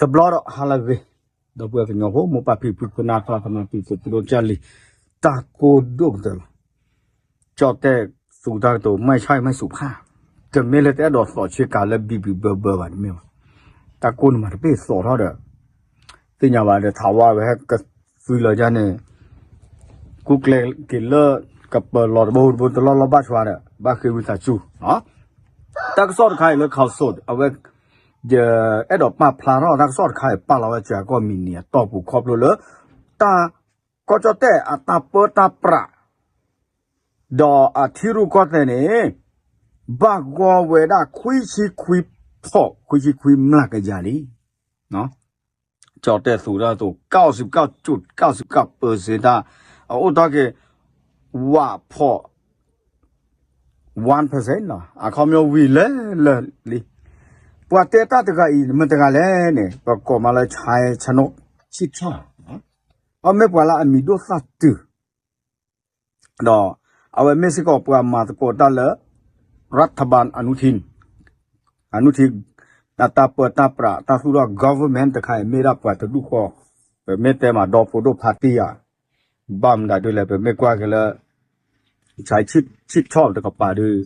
တဘျီဒီးဟါလၢအဂ့ၤ, ဒီပုၢ်ဝဲၢ်ကညီဖိ မိၢ်ပၢ်ဖံဖု ခိၣ်နၢ်သရၣ်သမါ ပုၢ်ဖိသရၣ်ကၢ်လံၤ, တၢ်ကိၢ်ဒိၣ်ကတၢၢ်လီၤ. ကၠီၣ်တဲၣ်သူတၢ်ကတိၤ မ့ၢ်ဆါအံၤမ့ၢ်စူးဖး, တမ့ၢ်လၢတအဲၣ်ဒိးသိးဆ့ကၤလၢဘံဘံဘၢဘၢဘၣ်တမ့ၢ်ဘၣ်. တၢ်ကိၢ်န့ၣ်မးတဘ့ၣ်သိးထီၣ်ဒီး သ့ၣ်ညါဘၣ်ဒီး ထးဝါဝဲဟဲကသုလၢယါန့ၣ် ကူကျဲက့ၤလၢ ကပၢၤလီၤတဘိတဘိတလီၢ်လီၢ်ဘၣ်ဆှးဒီး ဘၣ်ဃ့ဝံသးစူၤ, တၢ်ကစီၣ်တခါအံၤလၢ Khaosod အဝဲ ယအဲၣ်ဒိးပာ်ဖျါထီၣ်တၢ်ကစီၣ်တခါအံၤ ပာ်လီၤဝဲစှၤကီၢ်မံၤနံၤအတီၢ်ပူၤခီဖျိလၢ တၢ် ကီၢ်ကၠီၣ်တဲၣ်အတၢ်ပၢတၢ်ပြး ဒီးအထံရူၢ်ကီၢ်သဲးန့ၣ် ဘၣ်ဂီၢ်ဝဲဒၣ်ခွံဆံခွံဖီၣ်ခွံဆံခွံမျးကယၤလံ. ကၠီၣ်တဲၣ်သူတၢ်ကတိၤ ကၢ်စံးကၢ်ကၠူး ကၢ်စံးကၢ်ပၢၤစ့တၢ် အအိၣ်တ့ၢ်က့ၤ ဝးဖီၣ် one percent လီၤ. အခီပညီဝံၤလၢလၢလံ. ပှၤတဲတၢ်တဂၤအံၤ မတၤတဂၤလဲၣ်န့ၣ် ပကိးမးလၢ ဆဲးဆနိးဆံၣ်ထီၣ် အမ့ၢ်ပှၤလၢအမံၤဒိၣ်သၣ်တုၤ ဒီးအဝဲမ့ၢ်စ့ၢ်ကီးပှၤမၤသကိးတၢ်လၢ ရးထဘၢၣ် အနူထံၣ် အနူထံၣ် တၢ်ပၢတၢ်ပြး တၢ်သူၣ်ထီၣ် government တခါအံၤ မ့ၢ်ဒၣ်ပှၤတဒူၣ်ဃီ, ပမ့ၢ်တဲမးဒီဖိဒိၣ်ဖါတံၢ်ဧါ, ဘၣ်မနုၤဒ်လဲၣ် ပမ့ၢ်ကွၢ်က့ၤလၢ ဆဲးဆနိးတကပၤဒီး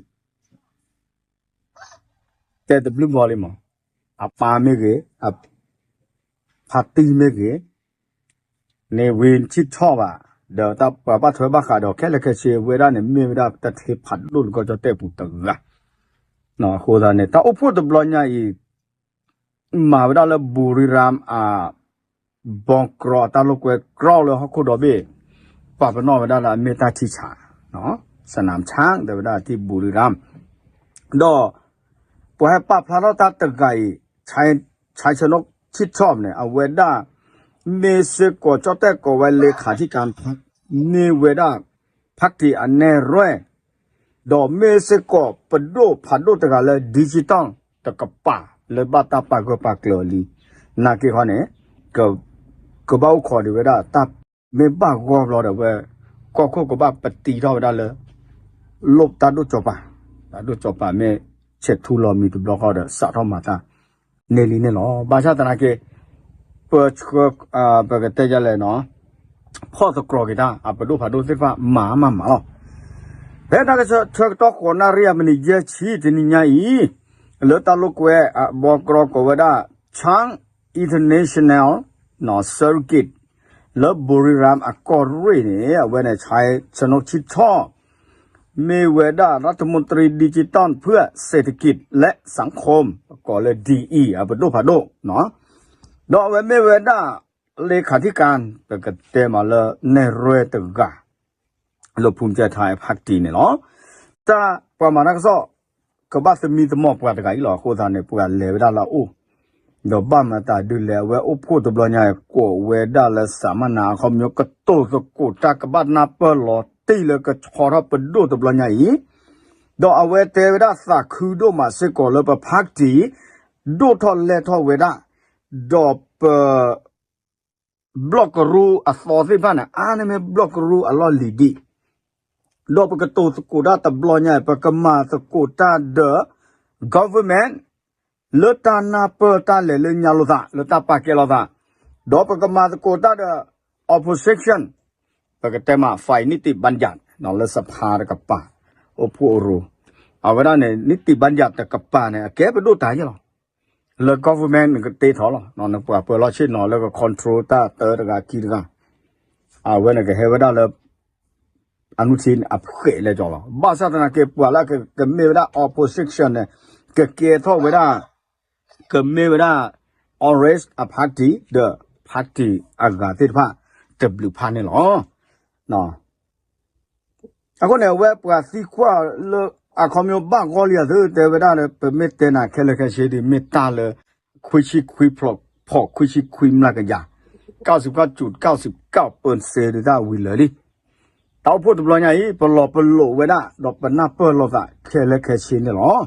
တဲတဘျုးဘျီလံမး, အပၢ်မ့ၢ်ဂ့ၤ, ဖါတံၢ်မ့ၢ်ဂ့ၤ, န့ၣ်ဝံၤဆနိးဘၣ်, ဒီးတၢ်ပှၤဘၣ်ထွဲဘၣ်ဃးဒီး ခဲလၢာ်ခဲဆ့ဝဲဒၣ်န့ၣ် မ့ၢ်ဝဲဒၣ်တၢ်ချ့ဖးဒိၣ်လၢကီၢ်ကၠီၣ်တဲၣ်ပူၤတဂၤ, အဃိသတးန့ၣ် တၢ်အိၣ်ဖှိၣ်တဘျီညါအံၤ မၤဝဲဒၣ်လၢ ဘူရံရၣ် အ ဘီကရီအတၢ်လိာ်ကွဲ ကရီလၢဟီၣ်ခိၣ်ဒီဘ့ၣ်, ပာ်ပနီၣ်ဝဲဒၣ်လၢအမ့ၢ်တၢ်ထံဆး, စနၣ်ဆၣ် တဲဝဲဒၣ်ထံဘူရံရၣ်, ဒီး ပှၤဟဲပာ်ဖျါထီၣ်တၢ်တဂၤအံၤ ဆဲးဆနိးဆံၣ်ထီၣ်န့ၣ် အဝဲဒၣ် မ့ၢ်စ့ၢ်ကီးကၠီၣ်တဲၣ်ကိးဝဲ လ့ခးထံကၣ် မ့ၢ်ဝဲဒၣ် ဖးတံၢ်အနဲၣ်ရွဲၣ် ဒီးမ့ၢ်စ့ၢ်ကီးပဒိၣ်ဖးဒိၣ်တဂၤလၢ digital တကပၤ လၢဘၣ်တၢ်ပာ်ဂၢၢ်ပာ်ကျၢၤအီၤလံ, နာ်က့ခီန့ၣ် ကဘၣ်အိၣ်ခိးဒံးဝဲဒၣ်တၢ် မ့ၢ်ဘၣ်ဂီၢ်ဘျီဒီးဝဲ ကီၢ်ခိၣ်ကဘၣ်ပတံထီၣ်ဝဲဒၣ်လၢ လိၣ်တၢ်ဒိၣ်ကၠီၤပၤ, တၢ်ဒိၣ်ကၠီၤပၤမ့ၢ်ဆဲးထူလီၤမံၤတဘျီဃီဒီး စးထီၣ်မၤတၢ်န့ၢ်လံန့ၣ်လီၤ. ဘၣ်ဆၣ်သနာ်က့ ပ ပကတဲယလဲၣ်နီၤ ဖီၣ်သတြီၤက့ၤတၢ် အပဒိၣ်ဖးဒိၣ်သ့ၣ်တဖၣ်မၤမးမးလီၤ. ဖဲတၢ်ကဆၢထၢကတီၢ်ဃိးနၣ်ရံၣ်အမံးနံးယဲၢ်ဆံတနံၤညါအံၤ လၢတၢ်လိာ်ကွဲအဘီကရီကိးဝဲဒၣ် Chang International Circuit လၢ ဘူရံရၣ် အကီၢ်ရ့ၣ်န့ၣ် အဝဲန့ၣ် ဆဲးဆနိးဆံၣ်ထီၣ် မ့ၢ်ဝဲဒၣ် รัฐมนตรีดิจิทัลเพื่อเศรษฐกิจและสังคม ကိးလၢ ဒီအံၣ် အပဒိၣ်ဖးဒိၣ်, ဒီးအဝဲမ့ၢ်ဝဲဒၣ် လ့ခးထံကၣ် ပကတဲမးလၢနဲၣ်ရွဲၣ်တဂၤ လၢဖူမၠဲးထါဖးတံၢ်န့ၣ်လီၤ. တၢ်ပှၤမၤတၢ်ကစီၣ် ကဘၣ်သမံသမိးပှၤတဂၤအံၤလီၤ. အဃိသတးန့ၣ် ပှၤလဲၤဝဲဒၣ်လၢအအိၣ် ဒီးဘၣ်မတၤဒုးလဲၣ် အဝဲအိၣ်ဖှိၣ်တဘျီညါ ကိးဝဲဒၣ်လၢ စးမနၤ အခီပညီကတိၤသကိးတၢ်ကဘၣ်နၢ်ပၢၢ်လီၤတံၢ်လၢကဆီထီၣ်ပဒိၣ်တဘျီညါအံၤ, ဒီးအဝဲတဲဝဲဒၣ်သးခုဒိၣ်မးစ့ၢ်ကီးလၢပဖးတံၢ် ဒိၣ်ထီၣ်လဲၢ်ထီၣ်ဝဲဒၣ်, ဒီးပ ဘျီၣ်ကရူၢ်အသီသ့ၣ်တဖၣ်န့ၣ် အါန့ၢ်မ့ၢ်ဘျီၣ်ကရူၢ်အလီၢ်လံၤဒံး, ဒီးပကတိၤသကိးတၢ်တဘျီညါ ပကမၤသကိးတၢ်ဒီး government လၢတၢ်နၢ်ပၢၢ်တၢ်လဲၤလၢညါလိာ်သး လၢတၢ်ပာ်ကဲလိာ်သး, ဒီးပကမၤသကိးတၢ်ဒီး opposition ပကတဲမး ฝ่ายนิติบัญญัติ လၢစဖါတကပၤ အိၣ်ဖှိၣ်အရိၤ, အဝဲဒၣ်န့ၣ် นิติบัญญัติ တကပၤန့ၣ် အကဲပဒိၣ်တၢ်ယဲၢ်လီၤ. လၢ government နကတ့ထီၣ်လီၤ, နပှၤပၢၤလီၢ်ဆ့ၣ်နီၤလၢက control တၢ်တၢတဂၤခံတဂၤ, အဝဲန့ၣ်ကဟဲဝဲဒၣ်လၢ အနုထံအဖှဲးလဲကီးလီၤ. ဘၣ်ဆၣ်သနာ်က့ ပှၤလၢကမ့ၢ်ဝဲဒၣ် opposition န့ၣ် ကကဲထီၣ်ဝဲဒၣ် ကမ့ၢ်ဝဲဒၣ် orange အဖးတံၢ် ဒီးဖးတံၢ်အဂၤသ့ၣ်တဖၣ် တဘျုးဖးန့ၣ်လီၤ. အဃိန့ၣ် အဝဲပှၤသံကွၢ်လၢ အခီပညီဘၣ်ဂီၢ်လံအသု တဲဝဲဒၣ်လၢ ပမ့ၢ်တဲနၤခဲလၢာ်ခဲဆ့ဒ် မ့ၢ်တၢ်လၢ ခွံဆံခွံဖီၣ်ခွံဆံခွံမျးကယၤ, ကၢ်စံးကၢ်ကၠူး ကၢ်စံးကၢ်ပၢၤစ့ဒ်တၢ်ဝံၤလၢာ်လံ. တၢ်အိၣ်ဖှိၣ်တဘျီညါအံၤ ပလီၤပလိာ်ဝဲဒၣ် ဒီးပနၢ်ပၢၢ်လိာ်သးခဲလၢာ်ခဲဆ့န့ၣ်လီၤ.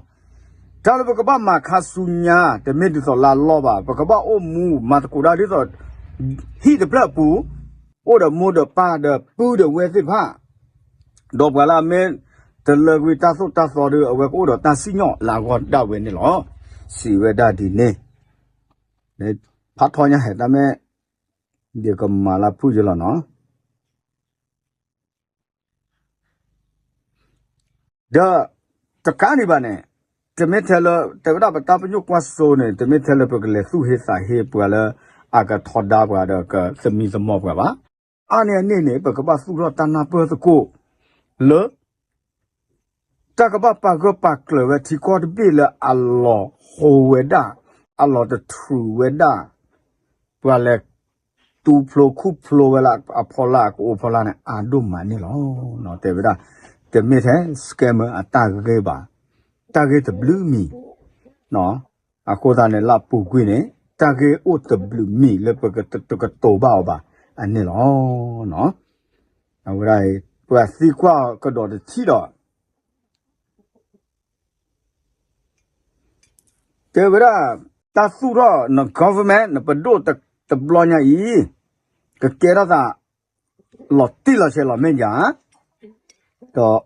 တၢ်လၢပကဘၣ်မၤခါဆူညါ တမ့ၢ်ဒ်သိးလၢအလီၢ်ဘၣ်, ပကဘၣ်အိၣ်မူမၤသကိးတၢ်ဒ်သိး ဟံၣ်တဖျၢၣ်အပူၤ အိၣ်ဒီးမိၢ်ဒီးပၢ်ဒီးပုၢ်ဒီးဝဲၢ်သ့ၣ်တဖၣ်, ဒီးပှၤလၢအမ့ၢ်တလၢကွံာ်တၢ်သိၣ်တၢ်သီဒီး အဝဲကအိၣ်ဒီးတၢ်စံၣ်ညီၣ်လၢအဂီၢ်ဒၣ်ဝဲန့ၣ်လီၤ. စံးဝဲဒၣ်ဒ်န့ၣ် ဖးထီညါဟဲတၢ်မ့ၢ် ယကမၤလၢဖုၣ်ယလီၤနီၤ. ဒီး တကးဒံးဘၣ်န့ၣ် တမ့ၢ်ထဲလၢ တဲဝဲဒၣ်ပတၢ်ပညိၣ်ကွၢ်စိန့ၣ် တမ့ၢ်ထဲလၢပကလဲၤသူၣ်ဟ့သးဟ့ပှၤလၢ အကထီဒါပှၤဒီးကသမံသမိးပှၤဘၣ်. အါန့ၢ်အန့ၣ်န့ၣ် ပကဘၣ်သူၣ်ထီၣ်တၢ်နၢ်ပၢၢ်သကိး လၢ တၢ်ကဘၣ်ပာ်ဂၢၢ်ပာ်ကျၢၤဝဲထံကီၢ်တဘ့ၣ်လၢအလီၤဟိဝဲဒၣ်, အလီၤတထြူးဝဲဒၣ်, ပှၤလဲၤ တူဖျိခူၣ်ဖျိဝဲလၢအဖီလာ်အကအိၣ်ဖီလာ်န့ၣ် အါဒိၣ်မးန့ၣ်လီၤ. တဲဝဲဒၣ် တမ့ၢ်ထဲ scammer အတၢ်ဂ့ၢ်ဘၣ်, တၢ်ဂ့ၢ်တဘျုးမံၤ, အဃိသတးန့ၣ် လၢအပူၤကွံာ်န့ၣ် တၢ်ဂ့ၢ်အိၣ်တဘျုးမံၤလၢပကတကတိၤဘၣ်အီၤဘၣ်အန့ၣ်လီၤ. အဝဲဒၣ်အံၤ ပှၤသံကွၢ်ကဒီးတထံၣ်ဒီး တဲဝဲဒၣ် တၢ်သူၣ်ထီၣ်န government နပဒိၣ်တဘျီညါအံၤ ကကဲထီၣ်သး လီၤတံၢ်လီၤဆဲးလီၤမဲာ်ညါ ဒီး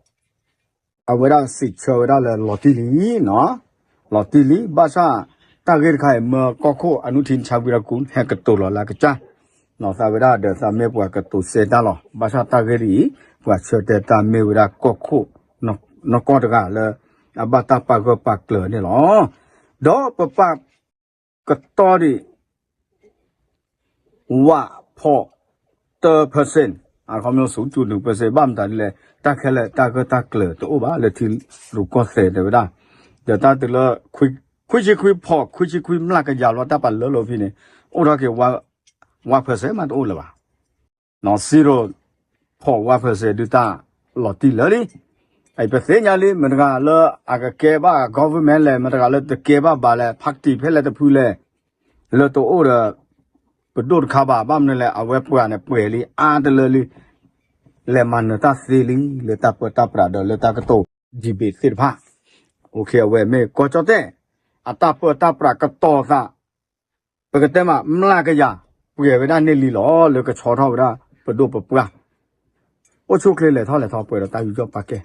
အဝဲဒၣ်စံးဆၢဝဲဒၣ်လၢလီၤတံၢ်လံနီၤ, လီၤတံၢ်လံ ဘၣ်ဆၣ် တၢ်ဂ့ၢ်တခါအံၤ မၢကီၢ်ခိၣ်အနုထံဆါကွံတၢ်ကူ ဟဲကတိၤလီၤလၢအကစၢ်, သးဝဲဒၣ်ဒီးသးမ့ၢ်ပှၤကတိၤစဲတၢ်လီၤ. ဘၣ်ဆၣ်တၢ်ဂ့ၢ်ဒ်အံၤ ပှၤဆၢတဲာ်တၢ်မ့ၢ်ဝဲဒၣ်ကီၢ်ခိၣ် နီၢ်ကီၢ်တဂၤလၢ အဘၣ်တၢ်ပာ်ဂၢၢ်ပာ်ကျၢၤန့ၣ်လီၤ. ဒီးပပာ် ကတီၢ်ဒံး ဝးဖီၣ် တၢ percent အခီပညီ ศูนย์จุดหนึ่งเปอร์เซ็นต์ ဘၣ်မတၤဒ်လဲၣ် တၢ်ခဲလၢာ်တၢ်ဂၢၢ်တၢ်ကျၢၤတအိၣ်ဘၣ် လၢထံရူၢ်ကီၢ်သဲးတဲဝဲဒၣ်, ဒီးတၢ်တုၤလၢ ခွံဆံခွံဖီၣ် ခွံဆံခွံမျးကယၤလီၤ တၢ်ပာ်လၢလီၤဖဲန့ၣ် အိၣ်ထီၣ်က့ၤ ဝး percent မးတအိၣ်လၢၤဘၣ်. စံရိၤ ဖီၣ်ဝး percent ဒုးတၢ်လီၤတံၢ်လၢာ်လံ. အံၤပသ့ၣ်ညါလံ မတၤတဂၤလၢအကကဲဘၣ် government လဲၣ် မတၤတဂၤလၢတကဲဘၣ်ဘၣ်လဲၣ် party ဖဲလဲၣ်တဖုလဲၣ် လၢတအိၣ်ဒီး ပဒိၣ်တခါဘၣ် ဘၣ်မနုၤလဲၣ် အဝဲပှၤန့ၣ်ပှဲၤလံ အါတလၢလံ လဲၤမၤနၢၤတၢ်သ့လံ လၢတၢ်ပၢတၢ်ပြးဒီးလၢတၢ်ကတိၤ debate သ့ၣ်တဖၣ် အဝဲမ့ၢ်ကီၢ်ကၠီၣ်တဲၣ် အတၢ်ပၢတၢ်ပြးကတီၤသး ပကတဲမး မျးကယၤ ပှဲၤဝဲဒၣ်န့ၢ်လံလီၤ လၢကဆီထီၣ်ဝဲဒၣ် ပဒိၣ်ပပှၢ် အိၣ်ဆူၣ်ချ့လဲၤထီၣ်လဲၤထီပှဲၤဒီးတၢ်ယူးယီၣ်ပာ်ကဲ